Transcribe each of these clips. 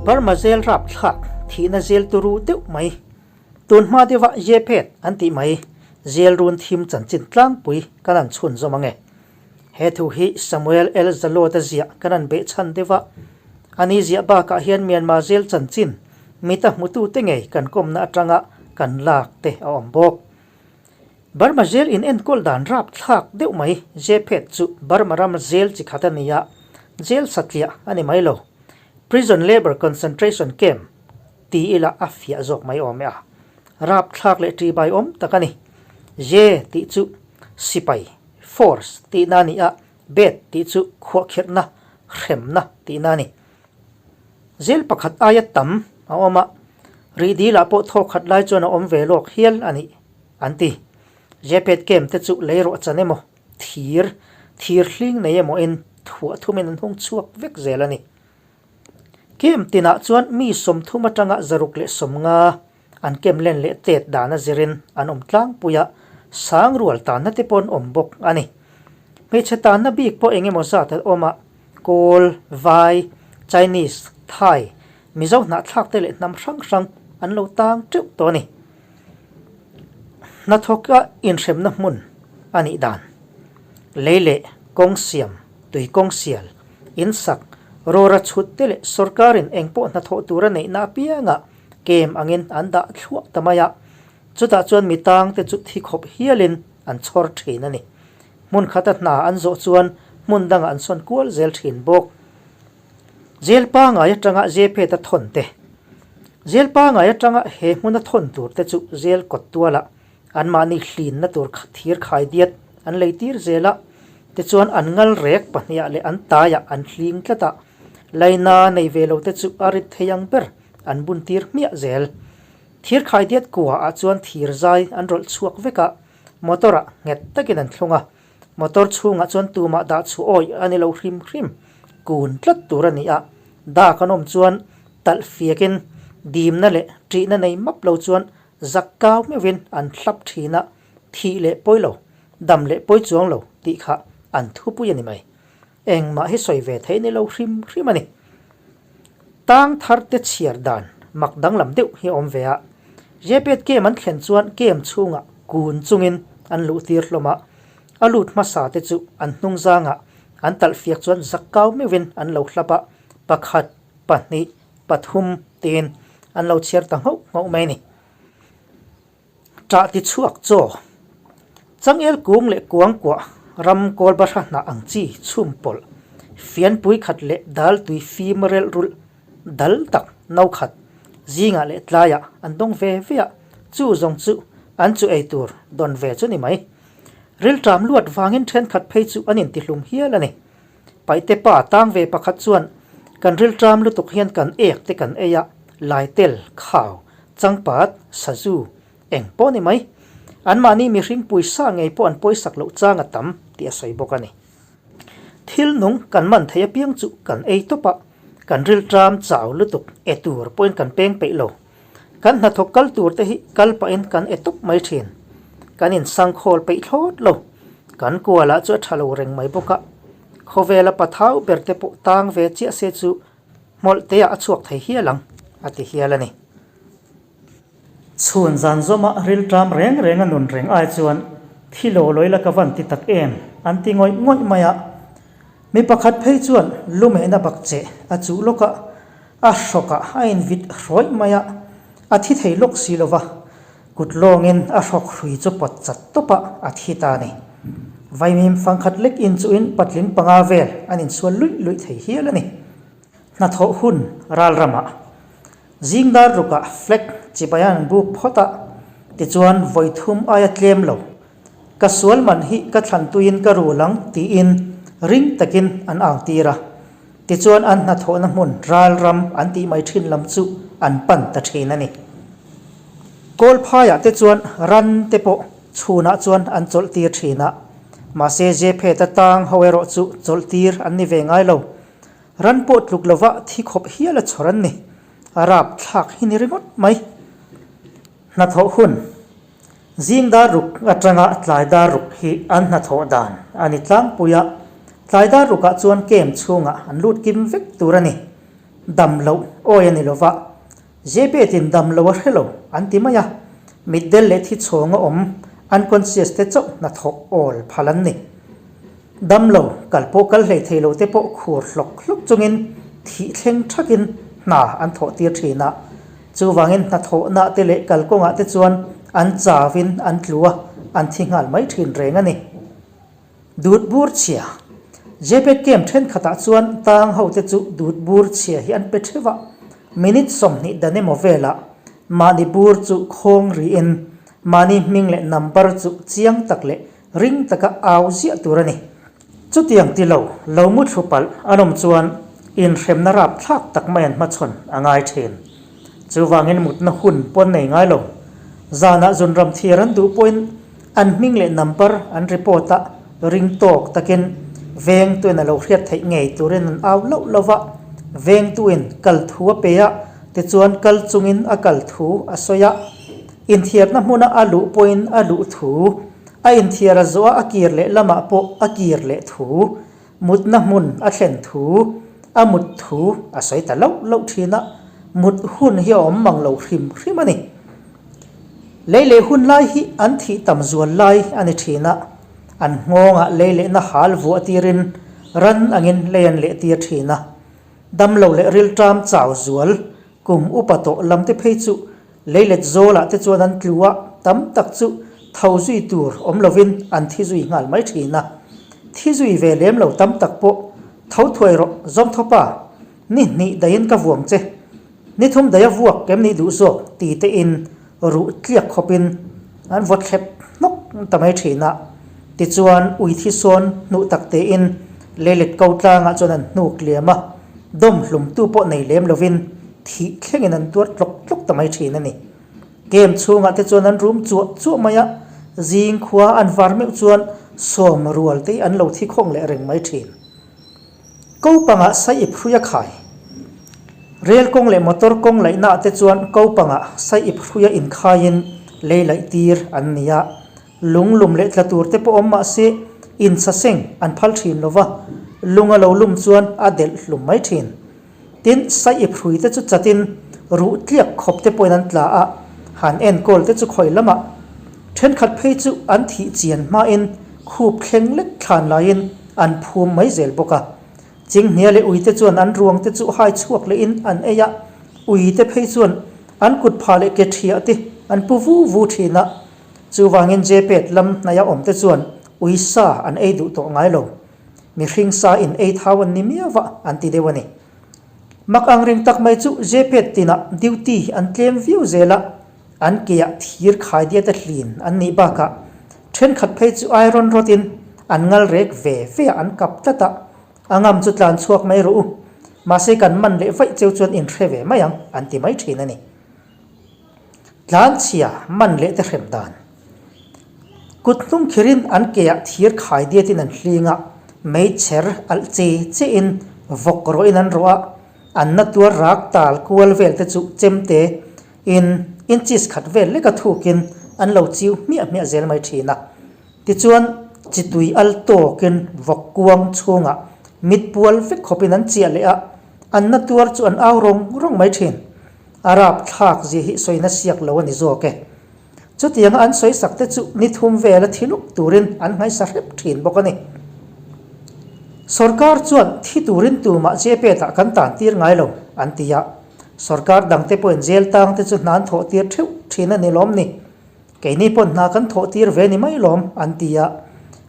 Burma zel rapthlak thihna zel turu deuh mai. Tun hma deuha Jephet an tih mai zel run thim chanchin tlangpui kan han chhun zawm ange. He thu hi Samuel L. Zalawt-a ziah kan han behchhan deuh a, ani ziah bakah hian Myanmar zel chanchin mita hmutute ngei kan kawmna atanga kan lak te a awm bawk. Burma zel in enkawl dan rapthlak deuh mai Jephet chu Burma ram zel chi khat a ni a, jail satliah a ni mai lo. Prison Labour Concentration Camp ti ila a fiah zawk mai awm e a. Rapthlak leh ṭibai awm tak a ni. Je tih chu sipai, force, tihna a ni a, bet tih chu khuahkhirhna, hremna tihna a ni. Zel pakhat aia tam a awm a, rih dilah pawh thawk khat lai chuan a awm ve lawk hial a ni, an ti. Jepet camp te chu lei rawh chan emaw, thir, thir hling nei emaw in thuah thumin an hung chhuak vek zel a ni. Camp tinah chuan mi 30 atanga 150 an kem len leh tet dana zirin an awm tlangpui a, sang rual tanna te pawh an awm bawk a ni. Hmeichhe tanna bik pawh eng emaw zat an awm a, Kawl, Vai, Chinese, Thai, Mizo hnahthlak te leh hnam hrang hrang an lo tang teuh tawh a ni. Hnathawka inhremna hmun a nih dan, lei leh kawng siam, tui kawng sial, insak, rawra chhut te leh sorkarin engpawh hnathawh tura neihna apiangah kem angin an dah thluah ta mai a, chutah chuan mi tangte chu thi khawp hialin an chhawr thin a ni. Hmun khata hna an zawh chuan hmun dangah an sawn kual zel thin bawk. Jail pangai atanga Jephet a thawn te. Jail pangai atanga he hmuna thawn tur te chu jail kawt tualah anmahni hlinna tur thir khai diat an lei tir zel a, tichuan an ngal rek pahniah leh an taiah an hling tlat a, laina nei ve lo te chu a rit thei ang ber an bun tir hmiah zel. Thir khai diat kua ah chuan thir zai an rawlh chhuak vek a, motor ah nghet takin an thlung a, motor chhungah chuan tumah dah chhuah awih a ni lo hrim hrim, kun tlat tur a ni a, dak an awm chuan talh fiakin dimna leh ṭihna nei map lo chuan zak kau meuhin an hlap ṭhin a, thih leh pawi lo, dam leh pawi chuang lo tih kha an thupui a ni mai. Engmah hi sawi ve theih ni lo hrim hrim a ni. Tang thar te chhiar dan mak danglam deuh hi a awm ve a. Jepet camp an thlen chuan camp chhungah kun chungin an luh tir hlawm a. A lut hmasa te chu an hnung zangah an talh fiak chuan zak kau meuhin an lo hlap a, pakhat, pahnih, pathum tiin an lo chhiar ta nghauh nghauh mai a ni. Ṭah ti chhuak chaw. Changel kung leh kuang kuah ram kawl bahra hnah ang chi chhum pawlh, fianpui khat leh dal tui fim relh rulh dal tak no khat zingah leh tlaiah an dawng ve ve a, chu zawng chu an chu ei tur dawn ve chu ni mai. Rilṭam luat vangin ṭhenkhat phei chu an intihlum hial a ni. Paihte pa tang ve pakhat chuan kan rilṭam lutuk hian kan ek te kan ei a, laitel, khau, changpat, sazu, eng pawh ni mai. Anmahni mihring pawisa ngei pawh an pawisak loh chang a tam tih a sawi bawk a ni. Thil nung kan man thei apiang chu kan ei tawp a, kan rilṭam chau lutuk e tur pawhin kan peng peih lo. Kan hnathawk kal tur te hi kal pahin kan e tawp mai thin. Kan insangkhawl peih thlawt lo. Kan kualah chu a tha lo reng mai bawk a. Khawvela pathau ber te pawh tang ve chiah se chu hmawlh te ah a chhuak thei hial ang, a ti hial a ni. Chhun zan zawma rilṭam reng reng a nun reng ai chuan thi lo lawi la ka van ti tak em, an ti ngawih ngawih mai a. Mi pakhat phei chuan lumehna bak che a chuh lawk a, A hrawkah a invit hrawih mai a, a thi thei lawk si lo va, kut lawngin a hrawk hrui chu pawt chat tawp a, a thi ta a ni. Vaimim fangkhat lek in chuhin patling panga vel an insual luih luih thei hial a ni. Hnathawh hun ral ramah zing dar rukah flag chibai an buk phawt a, tichuan vawi thum aia tlem lo. Ka sual man hi ka thlan tuiin ka rul ang tiin ring takin an au tir a. Tichuan an hnathawhna hmun ral ram an tih mai thin lam chu an pan ta thin a ni. Kawlphaiah te chuan ran te pawh chhunah chuan an chawlh tir thin a, mahse Jepheta tang ho erawh chu chawlh tir an ni ve ngai lo. Ran pawh tluk lova thi khawp hial a chhawr an ni. A rapthlak hi ni ringawt mai. Hnathawh hun. Zing dar ruk atanga tlai dar ruk hi an hnathawh dan a ni tlangpui a, tlai dar rukah chuan camp chhungah an lut kim vek tur a ni. Dam loh awi a ni lo va, Jebetin dam lo a hre lo an ti mai a, mitdel leh thi chhawng a awm unconscious te chauh hnathawh awl phal an ni. Dam lo, kal pawh kal hlei thei lo te pawh khur hlawk hlawk chungin thih thleng thakin hna an thawh tir thin a, chuvangin hnathawhna te leh kalkawngah te chuan an chauin an tlu a, an thi nghal mai thin reng a ni. Dut bur chhia. JPEG camp thenkhatah chuan tang ho te chu dut bur chhia hi an pe theuh a, minute 20 dan emaw velah mahni bur chu khawng riin mahni hming leh number chu chiang tak leh ring taka au ziah tur a ni. Chutiang ti lo, lo mu thlu palh an awm chuan inhremna rapthlak tak mai an hmachhawn a ngai thin. Chuvangin mutna hun pawn nei ngai lo. Zanah zunram thiar an duh pawhin an hming leh number an report a, ring tawk takin vengtuin a lo hriat theih ngei turin an au loh lo va, vengtuin kal thu a pe a, tichuan kal chungin a kal thu a sawi a. Inthiarna hmuna a luh pawhin a luh thu, a inthiar a zawh a a kir leh lamah pawh a kir leh thu, Mutna hmun a thlen thu, a mut thu a sawi ta loh loh thin a, mut hun hi a awm mang lo hrim hrim a ni. Lei leh hun lai hi an thih tam zual lai a ni thin a, an nghawngah lei lehna hal vuah tirin ran angin lei an leh tir thin a. Damlo leh rilṭam chau zual kum upa tawh lam te phei chu Leilet zawlah te chuan an tlu a, tam tak chu tho zui tur awm lovin an thi zui nghal mai thin a. Thi zui ve lem lo tam tak pawh tho thuai rawh Zawmthawpa, ni hnih daihin ka vuang che, ni thum daia vuak kem nih duh zawk ti tein ruh tliak khawpin an vaw thlep hnawk ta mai thin a. Tichuan ui thi sawn hnuh tak tein leilet ko tlangah chuan an hnuk liam a, dawm hlumtu pawh nei lem lovin thih thlengin an tuar tlawk tlawk ta mai thin a ni. Camp chhungah te chuan an rum chuah chuah mai a, zing khua an var meuh chuan sawm rual te hi an lo thi khawng leh reng mai thin. Ko pangah sai ip hrui a khai. Rel kawng leh motor kawng laihnaah te chuan ko pangah sai ip hruia inkhaiin lei laih tir an ni a, lung lum leh tla tur te pawh awm mah se insaseng an phal thin lo va, lung a lo lum chuan a delh hlum mai thin. Tin, saiip hrui te chu chatin ruh tliak khawp te pawhin an tla a, han enkawl te chu khawi lamah thenkhat phei chu an thih chian hmain khup thleng lek thlan laiin an phum mai zel bawk a. Chinghnia leh ui te chuan an ruang te chu hai chhuak lehin an ei a, ui te phei chuan an kut phah leh ke thiah te an pu vu vu thin a. Chuvangin Jepet lam hnaia awm te chuan ui sa an ei duh tawh ngai lo. Mihring sa in ei thau an ni miau va an ti deuh a ni. Mak ang reng tak mai chu Jepet tinah duty an tlem viau zel a, an keah thir khai diat a hlin an nih bakah thenkhat phei chu iron rod in an ngal rek ve ve a an kap tlat a, a ngam chu tlan chhuak mai rawh u, mahse kan man leh vaih cheu chuan in hre ve mai ang an ti mai thin a ni. Tlanchhia man leh te hrem dan. Kut hnung khirin an keah thir khai diatin an hling a, meichher alh che chein vawk rawhin an rawh a, an na tuar rak tal kual vel te chu chemte in inches khat vel leka thukin an lo chiu hmiah hmiah zel mai thin a. Tichuan, chi tui al tawkin vawk kuang chhungah mit pual vek khawpin an chiah leh a, an na tuar chu an au rawng rawng mai thin. A rapthlak zia hi sawina siak lo a ni zawk e. Chutianga an sawi sak te chu ni thum vela thi luk turin an nghaisa hrep thin bawk a ni. Sorkar chuan thi turin tumah Jepet-ah kan tan tir ngai lo, an ti a. Sorkar dangte pawhin jail tang te chu hna an thawh tir theuh thin a ni lawm ni. Keini pawhin hna kan thawh tir ve ni mai lawm, an ti a.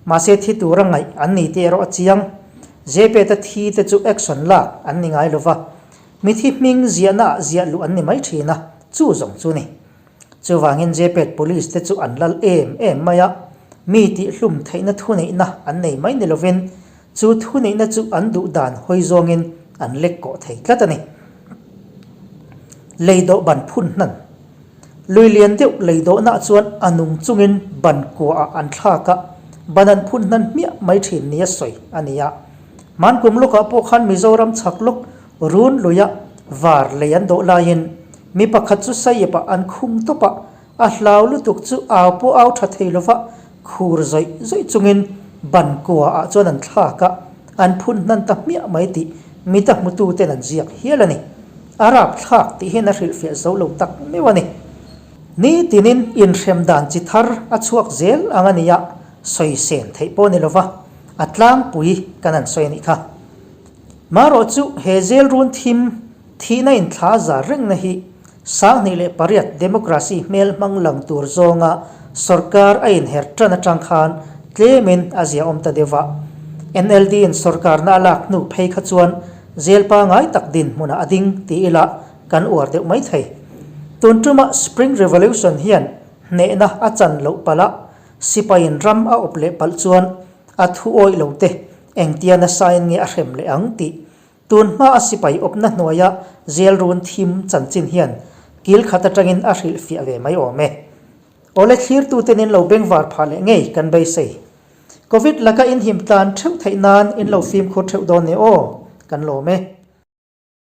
Mahse thi tura ngaih an ni tih erawh a chiang. Jepet-a thi te chu action lak an ni ngai lo va. Mithi hming ziahna ah ziah luh an ni mai thin a, chu zawng chu ni. Chuvangin Jepet Police te chu an lal em em mai a, mi tihhlum theihna thuneihna an nei mai ni lovin chu thuneihna chu an duh dan hawi zawngin an lek kawh thei tlat a ni. Lei dawh ban phun hnan. Lui lian deuh lei dawhna chuan a nung chungin ban kuaah an thlak a, ban an phun hnan hmiah mai thin nia sawi a ni a. Hmankum lawkah pawh khan Mizoram chhak lawk run luia var lei an dawh laiin mi pakhat chu Saiip-ah an khum tawp a, a hlau lutuk chu au pawh au tha thei lova khur zawih zawih chungin ban kuaah chuan an thlak a, an phun hnan ta hmiah mai tih Mita hmututen an ziak hial a ni. A rapthlak tih hian a hrilhfiah zo lo tak meuh a ni. Nitinin inhrem dan chi thar a chhuak zel ang a nia, sawi sen theih pawh a ni lova, a tlangpui kan han sawi a nih kha. Marawh chu he zel run thim thihna inthla zar rengna hi 2008 democracy hmel hmang lang tur zawnga sorkar a inher tan atang khan tlemin a ziaawm ta deuh a. NLD in sorkarna a lak hnu phei kha chuan zel pangai tak dinhmunah a ding ti ila kan uar deuh mai thei. Tun tuma Spring Revolution hian hnehna a chan loh palh a, sipaiin ram a awp leh palh chuan a thu awih lo te engtia nasain nge a hrem leh ang tih Tun hma a sipai awpna hnuaia zel run thim chanchin hian kil khat atangin a hrilhfiah ve mai awm e. Awle thlirtuten in lo bengvar phah leh ngei kan beisei. Covid laka inhim tlan theuh theih nan in lo fimkhur theuh dawn e aw, kan lawm e.